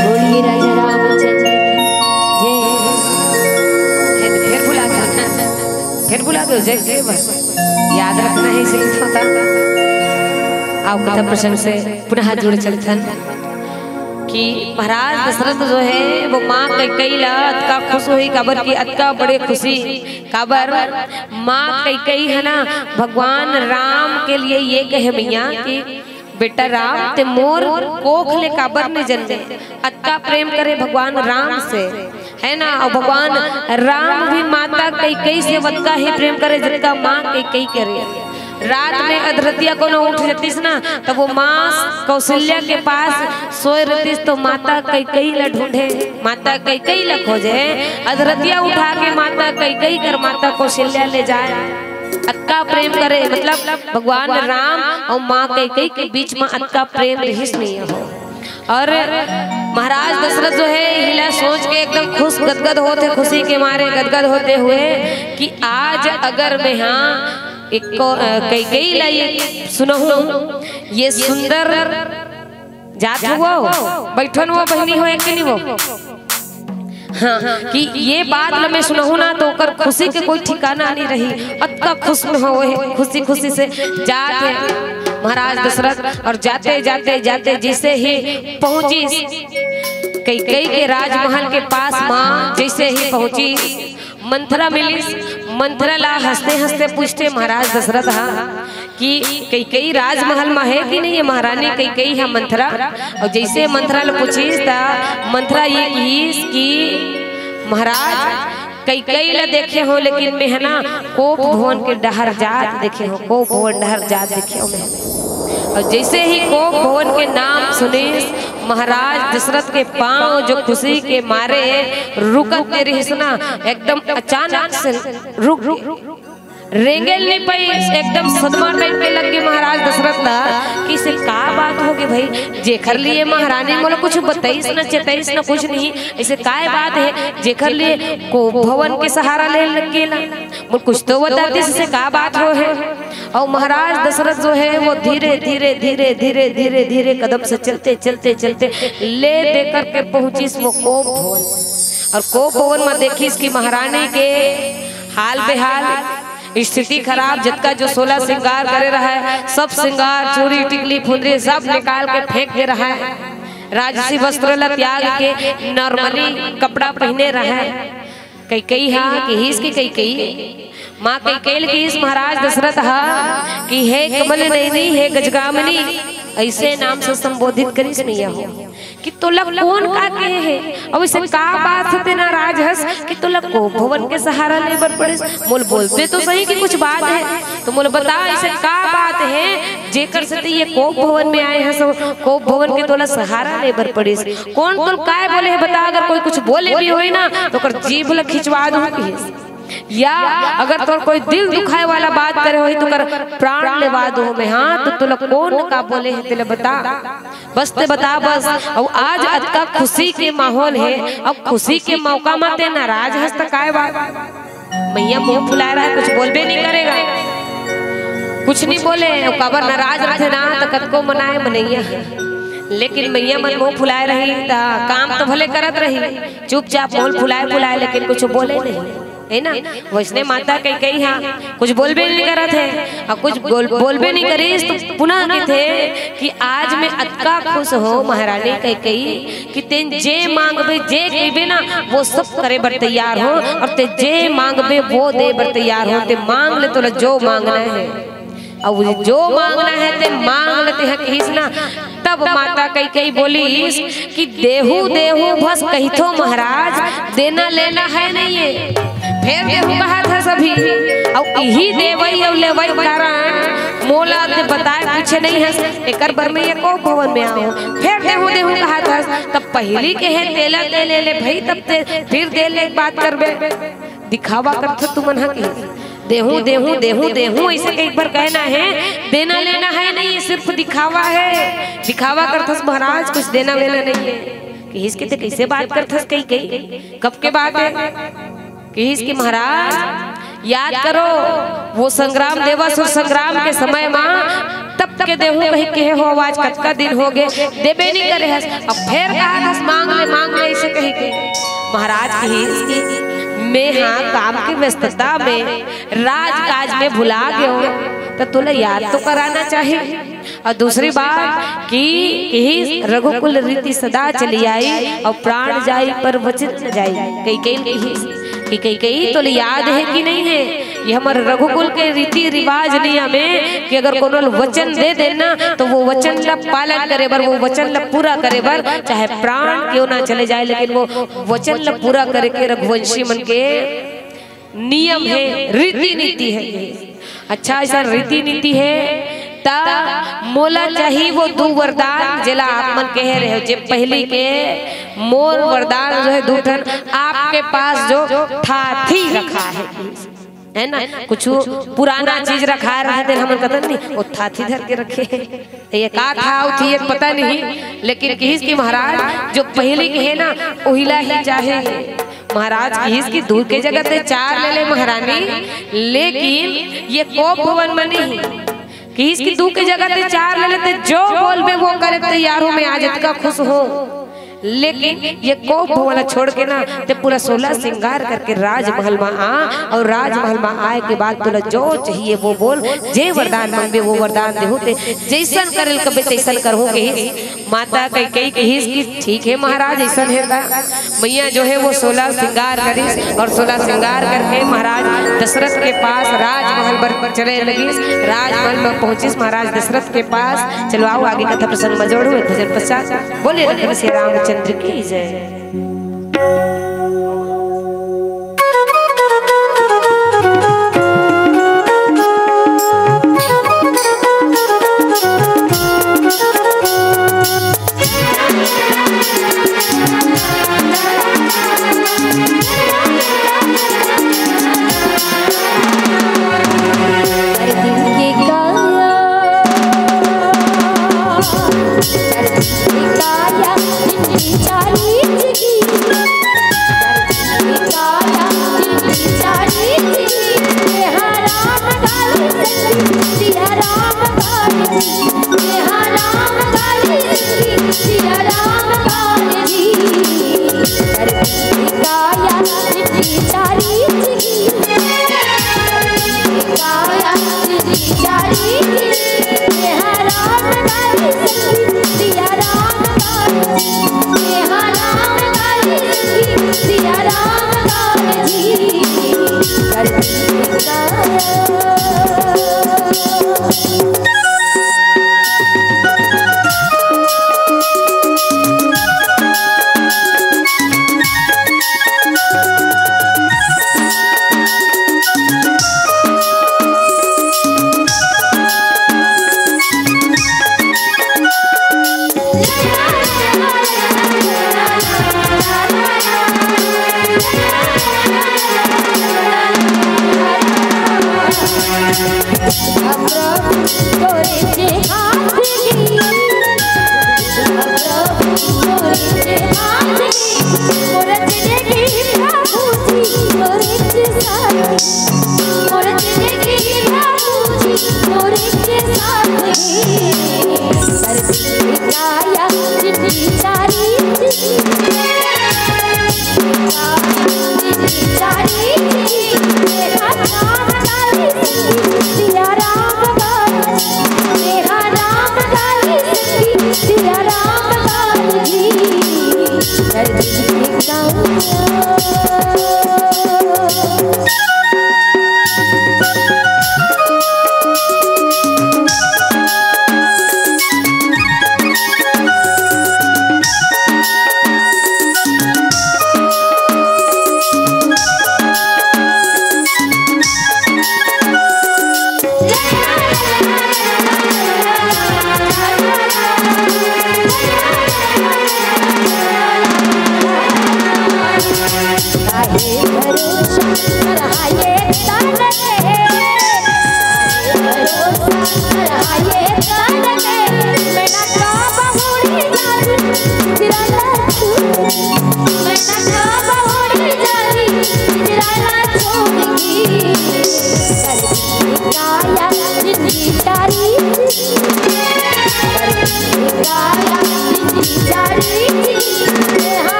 बोलिए राजा रामचंद्र की जय। फिर, फिर बुला दो, फिर बुला दो, जय, जय बस। याद रखना है, इसलिए होता। आओ, कथा प्रसंग से पुनः जुड़ चलथन कि महाराज दशरथ जो है, वो माँ कैकई ला अतका खुश हुई, काबर की अतका बड़े खुशी, काबर माँ कैकई है ना, भगवान राम के लिए ये कहे मैया कि बेटा राम, ते मोर कोख ले काबर ने जन्मे, अतका प्रेम करे भगवान राम से, है ना। और भगवान राम भी माता कैकई से वतका ही प्रेम करे, जतका माँ कैकई करे। रात में अधरतिया कोनो उठ जतिस ना, तब वो माँ कौशल्या के पास सोए रहतिस, तो माता कैकई ला ढूंढे, माता कैकई ला खोजे, अधरतिया उठा के माता कैकई कर माता कौशल्या ले जाए। अतका प्रेम करे, मतलब भगवान राम और माँ कैकई के बीच में अतका प्रेम रहिस नहीं हो। और महाराज दशरथ जो है, इला सोच के एकदम खुश गदगद होते, खुशी के मारे गदगद होते हुए कि आज अगर मैं हाँ एक को, अ, कैकई ला ये सुनहूँ, ये सुंदर जात हुआ हो, बैठन हुआ बहिनी हो, एक नहीं हो, हाँ, कि ये बात ल मैं सुनहूँ ना, तो ओकर खुशी के कोई ठिकाना नहीं रही। अतका खुश में हो, खुशी खुशी से जात है महाराज दशरथ। और जाते, जाते, जाते जैसे ही पहुँचिस कैकई के राजमहल के पास, माँ जैसे ही पहुँचिस, मंथरा मिलिस। मंथरा ला हंसते हंसते पूछते महाराज दशरथ हा कि कैकई राजमहल में है कि नहीं है महारानी कैकई हा मंथरा? और जैसे मंथरा ला पूछिस त मंथरा ये कहिस कि महाराज, कैकई ला देखे हो, लेकिन मैं है ना कोप भवन के डहर जात देखे हो, कोप भवन डहर जात देखे हो मैं। और जैसे ही कोप भवन के नाम सुनिस, महाराज दशरथ के पाँव जो खुशी के मारे रुकत नहीं रहिस ना, एकदम अचानक से रुक, रुक, रुक, रेंगेल नहीं पाई, एकदम सदमा टाइप के लग गए महाराज दशरथ ला कि इसे का बात हो गई भाई, जेकर लिए महारानी मोला कुछ बताइस ना, चेताइस ना, कुछ नहीं, इसे काय बात है जेकर लिए कोप भवन के सहारा ले लग गेला, मोला कुछ तो बता दे, इसे का बात हो है। और महाराज दशरथ जो है वो धीरे धीरे धीरे धीरे धीरे धीरे कदम से चलते चलते चलते ले दे करके पहुंचिस वो कोप भवन। और कोप भवन में देखिस कि महारानी के हाल बेहाल, स्थिति खराब, जतका जो सोलह श्रृंगार करे रहा है, सब श्रृंगार, चूड़ी, टिकली, फुंदरी सब निकाल के फेंक दे रहा है। राजसी वस्त्र ला त्याग के normally कपड़ा पहने रहा है। कैकई हा कहिस कि कैकई, माँ कैकई ल कहिस महाराज दशरथ हा कि हे कमल नयनी, हे गजगामिनी, ऐसे नाम से संबोधित करिस मैया हो कि तोला कौन का कहे है? अब इसे का बात है तेना राजहस कि तोला कोप भवन के सहारा ले बर पड़े? मोल बोलते तो सही कि कुछ बात है, तो मोल बता इसे का बात है जेकर से ये कोप भवन में आए हैं, सब कोप भवन के तोला सहारा ले बर पड़े? कौन तोल काय बोले है बता, अगर कोई कुछ बोले भी होई ना तो ओकर जीभ ला खिंचवा दूं कहिस। या अगर तोर कोई दिल दुखाए वाला बात करे होई तो कर प्राण लेवा दो मैं, हाँ तो तोला कौन का बोले है तेला बता, बस ते बता बस। और आज अतका खुशी के माहौल है, अब खुशी के मौका मा ते नाराज हस त काय बात? मैया मुंह फुलाए रहा है, कुछ बोलबे नहीं करेगा, कुछ नहीं बोले। और काबर नाराज रहे ना तो कतको मनाए मनैया, लेकिन मैया मन मुंह फुलाए रही त काम तो भले करत रही, चुपचाप मुंह फुलाए फुलाए, लेकिन कुछ बोले नहीं, है ना? वैसने माता कैकई हा कुछ बोलबे नहीं करत है, और कुछ बोल, बोलबे नहीं करिस तो पुनः कथे कि आज मैं अतका खुश हो महारानी कैकई कि तेन जे मांगबे, जे कहिबे ना, वो सब करे बर तैयार हो, और ते जे मांगबे वो दे बर तैयार हो। ते मांग ले, तोला जो मांगना है। अउ जो मांगना हे ते मांग ले, तेहा कहिस ना। तब माता कैकई बोलिस कि देहू देहू बस कहिथो महाराज, देना लेना हे नइ हे। फेर देहू कहत हस अभी, अउ इही देवई अउ लेवई कारण मोला ते बताए कुछ नइ हस, एकर बर में ये कोप भवन में आए हंव। फेर देहू देहू कहत हस, तब पहिली कहे तेला ते ले ले भई, तब ते फिर दे ले बात करबे। दिखावा करथस तुमन ह कि देहूं, देहूं, देहूं, देहूं, अइसे एक बार कहना हे, देना लेना हे नइ, ये सिर्फ दिखावा हे। दिखावा करथस महाराज, कुछ देना लेना नइ हे। कहिस कि ते कइसे बात करथस कैकई, कब के बात हे? कहिस कि महाराज, याद करो, वो संग्राम दिवस अउ संग्राम के समय मा तब के देहूं कहि कहे हव, आज कतका दिन होगे, देबे नइ करे हस। अब फेर कहत हस, मांग ले, मांग ले, अइसे कहि के। महाराज कहिस कि मेंहा काम के व्यस्तता में, राजकाज में भुला गेंव, त तोला याद तो कराना चाही। अउ दूसरी बात कि कहिस, रघुकुल रीति सदा चली आई, अउ प्राण जाई पर वचन न जाई। कैकई कहिस कि कैकई, तोला याद हे कि नइ हे? ये हमर रघुकुल के रीति रिवाज नियम हे कि अगर कोनो ल वचन दे देन ना, त वो वचन ल पालन करे बर, वो वचन ल पूरा करे बर, चाहे प्राण क्यों ना चले जाए, लेकिन वो वचन ल पूरा करे के रघुवंशी मन के नियम हे, रीति नीति हे। अच्छा, अइसन रीति नीति हे, त मोला चाही वो दू वरदान, जेला आप मन कहे रहेव, जे पहिली के मोर वरदान जो हे दू ठन, आपके पास जो थाथी रखा हे, हे ना, कुछु पुराना चीज रखा रहे, तेला हमन कथन नहीं, वो थाथी धर के रखे हे। ये का था, वो थी, ये पता नहीं, लेकिन कहिस कि महाराज, जो पहिली के हे ना, उहिला ही चाहे। महाराज कहिस कि दू के जगह ते चार ले ले महारानी, लेकिन ये कोप भवन म नहीं। कहिस कि दू के जगह ते चार ले ले, ते जो बोलबे वो करे तैयार हूं मैं, आज इतना खुश हूं। लेकिन ये कोप भवन छोड़ के ना, ते पूरा सोलह श्रृंगार करके राजमहल मा आ, अउ राजमहल मा आए के बाद तोला जो चाहिए वो बोल, जे वरदान मांगबे वो वरदान देहूं, ते जइसन करे ल कबे तइसन करहूं कहिस। माता कैकई कहिस कि ठीक हे महाराज, अइसन हे त। मइया जो हे वो सोलह श्रृंगार करिस अउ सोलह श्रृंगार करके महाराज दशरथ के पास राजमहल बर चले लगिस। राजमहल म पहुंचिस महाराज दशरथ के पास। चलो आओ आगे कथा प्रसंग म जोड़ो एक भजन पश्चात। बोले लखन सिया रामचंद्र की जय।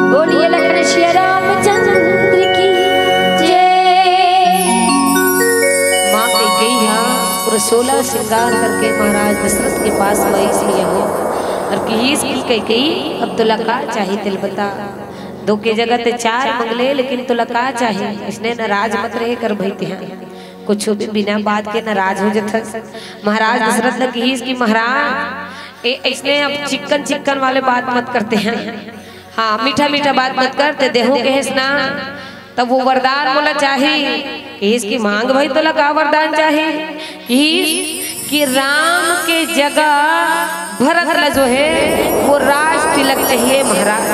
बोलिए लखन सिया रामचंद्र की जय। माँ कैकेयी हा पूरा सोलह श्रृंगार करके महाराज दशरथ के पास म आइस हे हो, अउ किहिस कि कैकेयी, अब तोला का चाही तेला बता। दो के जगह ते चार मंगले, लेकिन तोला का चाही? इसने नाराज मत रहे कर भई तिहा। कुछ भी बिना बात के नाराज हो जाथस। महाराज दशरथ ल किहिस कि महाराज, ए, इसने अब चिक्कन चिक्कन वाले बात मत करते हैं। हाँ, मीठा मीठा बात मत कर, ते देहूं कहेस ना, तब वो वरदान मोला चाही। किहिस कि मांग भई, तोला का वरदान चाही? किहिस कि राम के जगह भरत ला जो है वो राज तिलक चाहिए महाराज।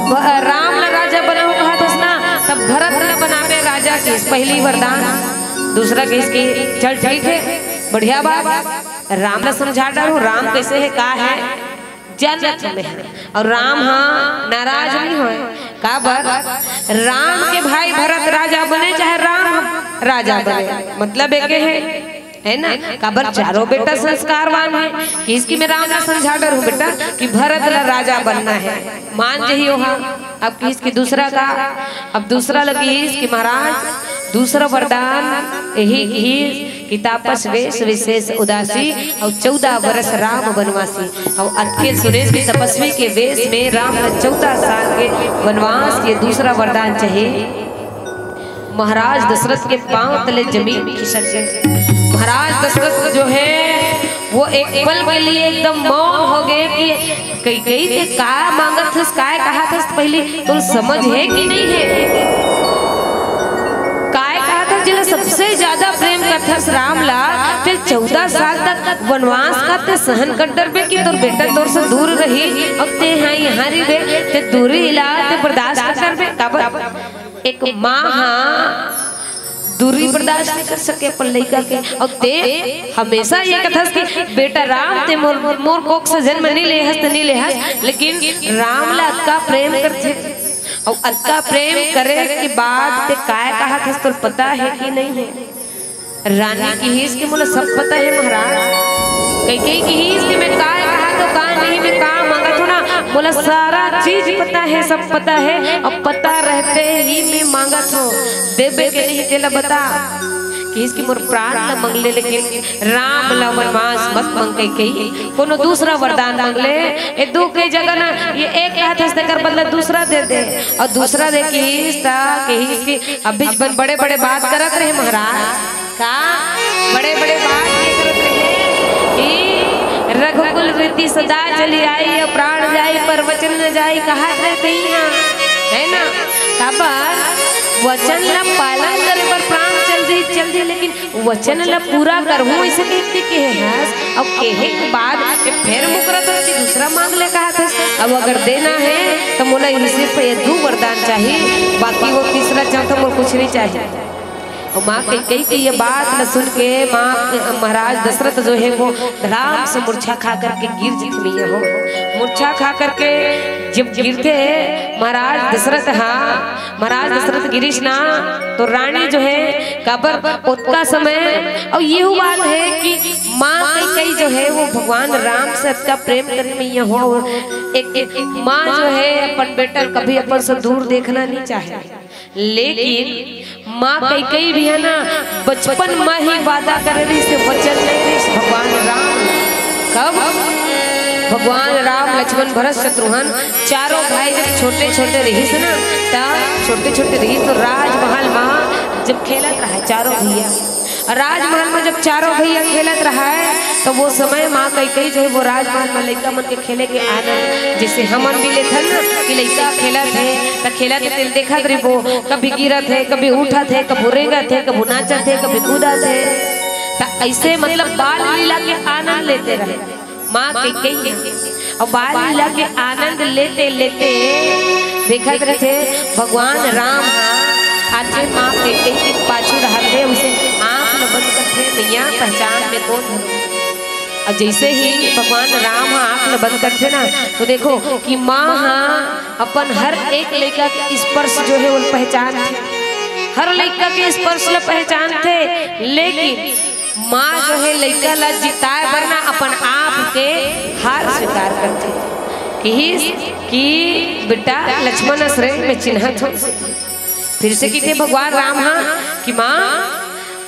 भ-, राम ला राजा बनाहूं कहत हस ना, तब भरत ला बनाबे राजा। किहिस पहली वरदान। दूसरा किहिस कि चल ठीक है, बढ़िया बात, राम ला समझा डारहूं, राम कैसे है, का है, जानत हमें। अउ राम हा नाराज नहीं होय, काबर? राम के भाई भरत राजा बने चाहे राम राजा बने, मतलब एके है, है ना? काबर? चारों बेटा संस्कारवान है। किहिस कि मैं राम ला समझा डारहूं बेटा कि भरत ला राजा बनना है, मान जही ओहा। अब किहिस कि दूसरा का, अब दूसरा ल किहिस कि महाराज, दूसरा वरदान यही किहिस कि तापस वेश विशेष उदासी, अउ चौदह वर्ष राम वनवासी। अउ अतके सुनेस कि तपस्वी के वेश में राम ला चौदह साल के वनवास, ये दूसरा वरदान चाही। महाराज दशरथ के पांव तले जमीन खिसक गे। महाराज दशरथ जो है वो एक पल के लिए एकदम मौन हो गे कि कैकेयी ते का मांगत हस, काय कहत हस, पहली तोला समझ है कि नहीं है? काय कहत हस, जेला सबसे ज्यादा प्रेम करत हस राम ला, ते चौदह साल तक वनवास का ते सहन कर डरबे कि तोर बेटा तोर से दूर रही, अब ते हा यहाँ रहिबे, ते दूरी ला ते बर्दाश्त कर डरबे, काबर? एक माँ हा दूरी बर्दाश्त नहीं कर सके अपन लइका के, अउ ते हमेशा ये कथस कि बेटा राम ते मोर, मोर कोख से जन्म नहीं ले हस, ते नहीं ले हस, लेकिन राम ला अतका प्रेम करथे, अउ अतका प्रेम करे के बाद ते काय कहत हस, तोला पता है कि नहीं है? रानी किहिस कि मोला सब पता है महाराज। कैकेयी किहिस कि मैं काय कहत हों, का नहीं, मैं का मांगत हों ना, मोला सारा चीज पता है, सब पता है, अउ पता रहते ही मैं मांगत हों। देबे के नहीं तेला बता। किहिस कि मोर प्राण ला मंगले, लेकिन राम ला वनवास मत मंग कैकेयी, कोनो दूसरा वरदान मंगले। ए दू के जगह ना ये एक कहत हस, तेकर बदला दूसरा दे दे, अउ दूसरा दे किहिस ता किहिस कि अभी बन बड़े बड़े बात करत रहे महाराज। का बड़े बड़े बात ये करत रहे कि रघुकुल वृद्धि सदा चली आई, अउ प्राण जाई पर वचन न जाई, कहत रहे तइहा, है ना? काबर वचन ला पालन करे बर प्राण चल दी, चल दी, लेकिन वचन ला पूरा करहूं ऐसे कहते के हस, अउ केहे के बाद ये फेर मुकरत हस कि दूसरा मांग ले कहत हस। अब अगर देना है तो मोला ये सिर्फ ये दू वरदान चाही, बाकी वो तीसरा चौथा मोला कुछ नहीं चाही। अउ माँ कैकेयी के ये बात ल सुन के माँ, महाराज दशरथ जो है वो धड़ाम से मूर्छा खा करके गिर जथे मइया हो। मूर्छा खा करके जब गिरथे महाराज दशरथ, हाँ, महाराज दशरथ गिरिस ना, तो रानी जो है काबर ओतका समय, अउ ये बात है कि माँ कैकेयी जो है वो भगवान राम से अतका प्रेम करे मइया हो। एक, एक माँ जो है अपन बेटा कभी अपन से दूर देखना नहीं चाहे, लेकिन माँ कैकेयी भी है ना, बचपन में ही वादा करे रहिस, वचन ले रहिस भगवान राम। कब? भगवान राम, लक्ष्मण, भरत, शत्रुघ्न, चारों भाई जब छोटे छोटे रहिस ना, तब छोटे छोटे रहिस तो राजमहल में जब खेलत रहा चारों भैया, राजमहल में जब चारों भैया खेलत रहा है, तो वो समय माँ कैकेयी जो है वो राजमहल में लइका मन के खेले के आनंद, जैसे हमन भी लेथन ना कि लइका खेलत है, त खेलत है, तेल देखत रहिबो, कभी गिरत है, कभी उठत है, कभी रेंगत है, कभी नाचत है, कभी कूदत है। त ऐसे मतलब बाल लीला के आनंद लेते रहे माँ कैकेयी। अउ बाल लीला के आनंद लेते लेते देखत रहिथे भगवान राम हा आथे माँ कैकेयी के पाछू रहत हे, उसे आँख ल बंद करथे, मइया पहचान में कोन हरे। अउ जैसे ही भगवान राम हा आँख ल बंद करथे ना, तो देखो कि माँ हा अपन हर एक लइका के स्पर्श जो है वो पहचानथे, हर लइका के स्पर्श ल पहचानथे, लेकिन माँ जो है लइका ला जिताए बर ना अपन आप के हार स्वीकार करथे। किहिस कि बेटा लक्ष्मण अस रे, मैं चिन्हत हूँ। फिर से किथे भगवान राम हा कि माँ,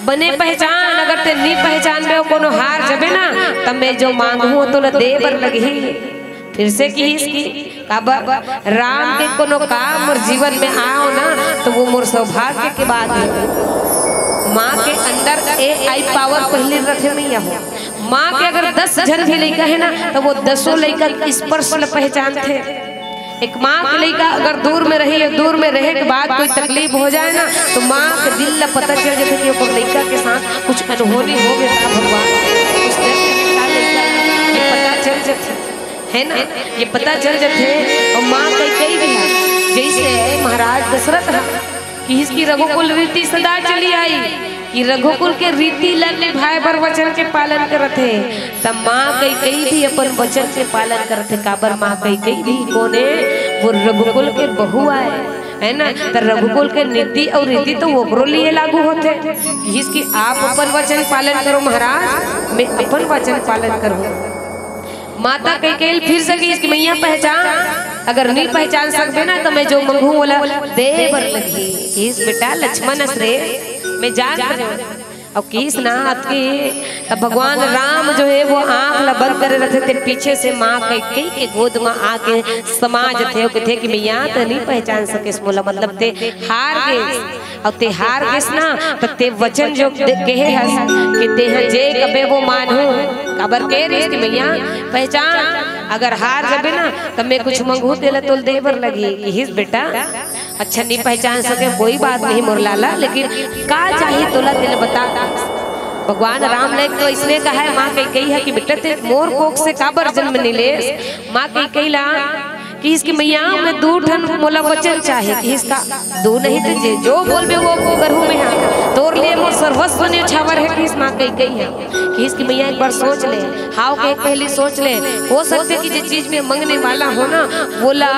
बने पहचान, अगर ते नी पहचानबे अउ कोनो हार जबे ना, तब मैं जो मांगहूँ तोला दे बर लगही। फिर से किहिस कि काबर राम के कोनो काम मोर जीवन में आओ ना, तो वो मोर सौभाग्य के बात हे। माँ के अंदर ए आई पावर पहले रथे मैया हो। माँ के अगर दस झन भी लइका हे ना, तो वो दसों लइका के स्पर्श ल पहचानथे। एक माँ के लइका अगर दूर में रही, दूर में रहे के बाद कोई तकलीफ हो जाए ना, तो माँ के दिल ला पता चल जाथे कि ओकर लइका के साथ कुछ अनहोनी हो गया था भगवान। उस दर्द के का लइका ये पता चल जाथे, है ना, ये पता चल जाथे। और माँ कई कई भी है, जैसे महाराज दशरथ है, किहिस कि रघुकुल रीति सदा चली आई, कि रघुकुल के रीति ला निभाए बर वचन के पालन करत हे। त माँ कई कई भी अपन वचन के पालन करत हे। काबर माँ कई कई भी कोने, वो रघुकुल के बहू आए, है ना? त रघुकुल के नीति अउ रीति तो ओकरो लिए लागू होथे। किहिस कि आप अपन वचन पालन करो महाराज, मैं अपन वचन पालन करूँ। माता कई कई फिर से किहिस कि मैया पहचान, अगर नी पहचान सकबे ना, त मैं जो मंगहूँ ओला दे बर लगही। किहिस बेटा लक्ष्मण अस रे, मैं जान हूँ। अउ किहिस ना आपके, तब भगवान राम जो है वो आँख ला बंद करे रथे, ते पीछे से माँ कई कई के गोद में आके समा जथे, अउ कथे कि मैया ते नी पहचान सकेस मोला, मतलब ते हार गेस। अउ ते हार गेस ना, त ते वचन जो दे-, कहे हस कि ते ह जे कबे वो मानहूँ। काबर कहे रहिस कि मैया पहचान, अगर हार जबे ना, त मैं कुछ मंगहूँ तेला तोल दे बर लगही। किहिस बेटा, अच्छा नी पहचान सके, कोई बात नहीं मोर लाला, लेकिन का चाही तोला तेला बता। भगवान राम ले तो इसने कहा है, माँ कई कई है कि बेटा ते मोर कोख से काबर जन्म नी लेस। माँ कई कई ला किहिस कि मैया मैं दू ठन मोला वचन चाहे। किहिस का दू नहीं ते जे जो बोलबे वो करहूँ मैं हा। तोर लिए मोर सर्वस्व न्योछावर है, किहिस माँ कई कई है। किहिस कि मैया एक बार सोच ले, हाव के एक पहली सोच ले। हो सकथे कि जे चीज में मंगने वाला हो ना, वोला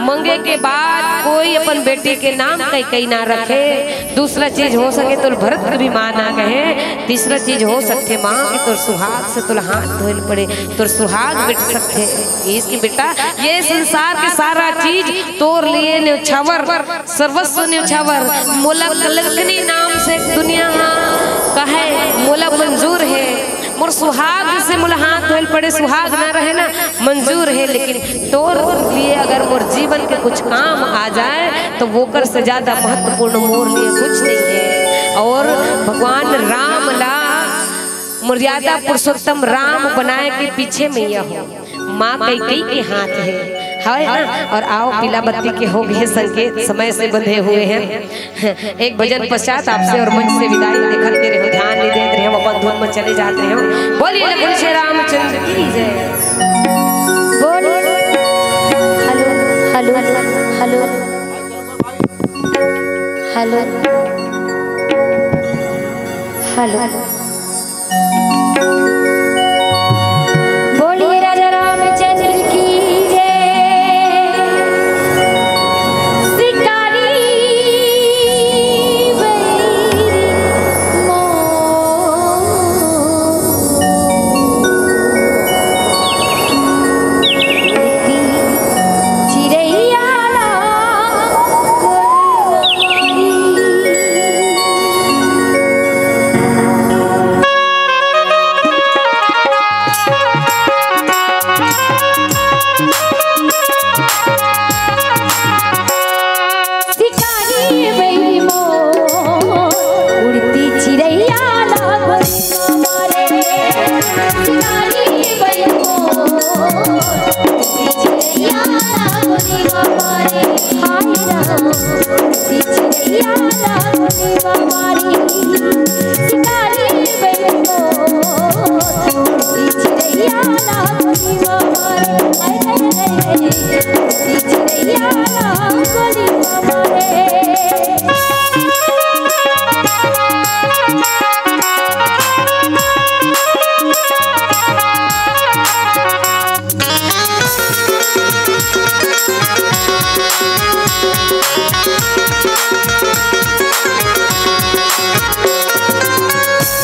मंगे के बाद कोई अपन बेटी के नाम कई कई ना रखे। दूसरा चीज हो सके तो भरत के भी माँ ना कहे। तीसरा चीज हो सकथे माँ कि तोर सुहाग से तोला हाथ धोए ल पड़े, तोर सुहाग मिट सकथे। किहिस कि बेटा ये संसार के सारा चीज तोर लिए न्योछावर, सर्वस्व न्योछावर, मोला कलंकनी नाम से दुनिया हा कहे, मोला मंजूर है। मोर सुहाग से मोला हाथ धोए ल पड़े, सुहाग ना रहे ना, मंजूर है, लेकिन तोर लिए अगर मोर जीवन के कुछ काम आ जाए, तो वोकर से ज्यादा महत्वपूर्ण मोर लिए कुछ नहीं है। और भगवान राम ला मर्यादा पुरुषोत्तम राम बनाए के पीछे मैया हो, माँ कई कई के हाथ है, है ना? और आओ, पीला बत्ती के हो गए संकेत, समय से बंधे हुए हैं। एक भजन पश्चात आपसे और मंच से विदाई। देखत नहीं रहो, ध्यान नहीं देत रहे, अपन धुन में चले जात रहे हो। बोलिए लखन श्री रामचंद्र की जय। बोल। Hello, hello, hello, hello, hello. बोलिए राजा रामचंद्र की जय। शिकारी बैरी मोर चिरैया ला शिकारी बैरी मोर, उड़ती चिरैया ला गोली मारे। शिकारी बैरी मोर, उड़ती चिरैया ला गोली मारे। हाय राम, उड़ती चिरैया ला गोली मारे। शिकारी बैरी मोर, उड़ती चिरैया ला गोली मारे।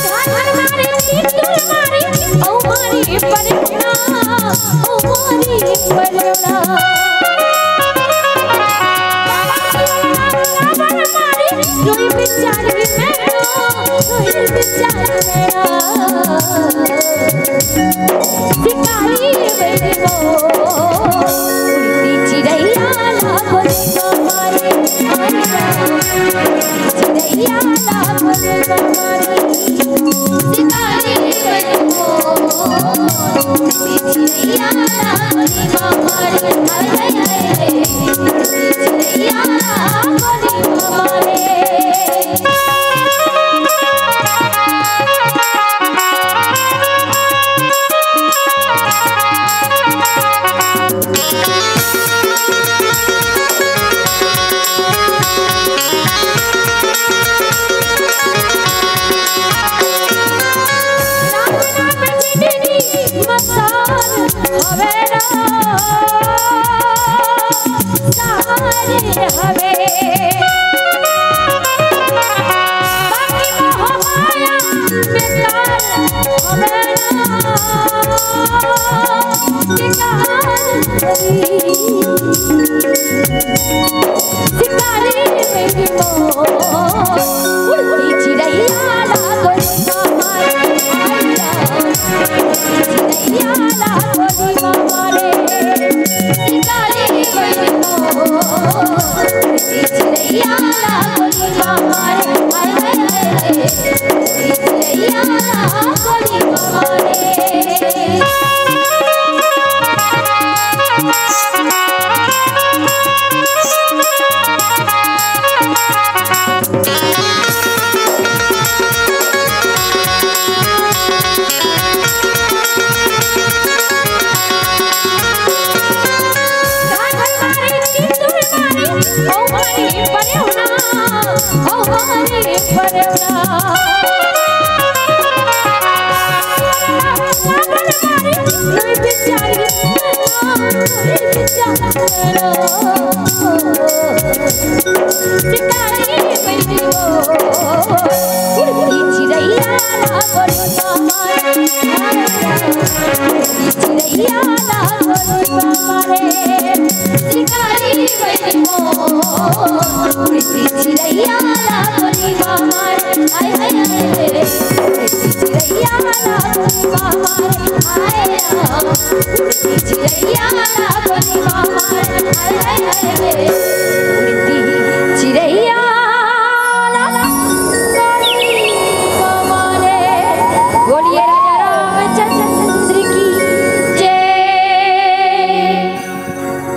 हाय, हाय, हाय, हाय।